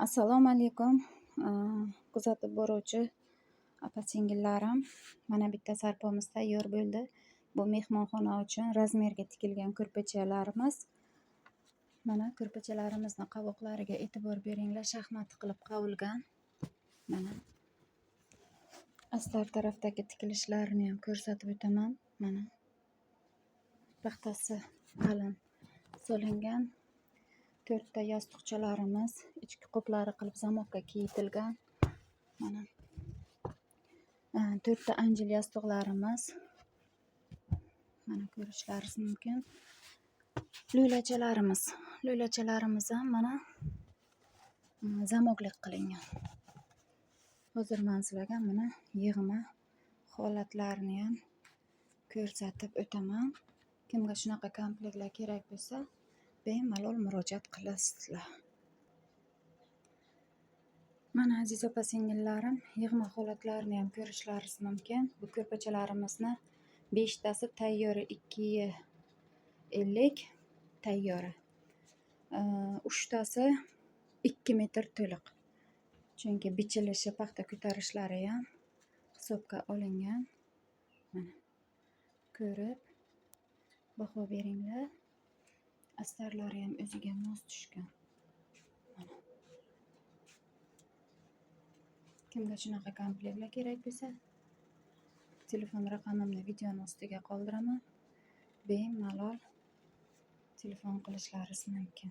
Assalomu alaykum, kuzatib boruvchi opa-singillarim. Mana bitta sarpomiz tayyor bo'ldi. Bu mehmonxona uchun razmerga tikilgan ko'rpachalarimiz. Mana ko'rpachalarimizni qovoqlariga e'tibor beringlar, shaxmat qilib qavilgan. Mana astar tarafdagi tikilishlarini ham ko'rsatib o'taman. Mana paxtasi qalin solingan. To'rtta yostiqchalarimiz ichki qoplari qilib zamokka kiyitilgan. Mana to'rtta anjil yostiqlarimiz. Mana ko'rishlaringiz mumkin. Lo'lachalarimiz. Lo'lachalarimiz ham mana zamoklik qilingan. Hozir men sizlarga mana yig'ma holatlarini ham ko'rsatib o'taman. Kimga shunaqa komplektlar kerak bo'lsa, bemalol murojaat qilasizlar. Mana aziz opa-singillarim, yig'ma holatlarini ham ko'rishlaringiz mumkin. Bu ko'rpachalarimizni 5 tasi tayyori 2,50 tayyori. 3 tasi 2 metr to'liq. Chunki bichilishi, paxta ko'tarishlari ham hisobga olingan. Mana ko'rib baho beringlar. Astarlari ham o'ziga mos tushgan. Mana. Kimga shunaqa komplektlar kerak bo'lsa, telefon raqamimni videoni ostiga qoldiraman. Bemalol telefon qilishlaringiz mumkin.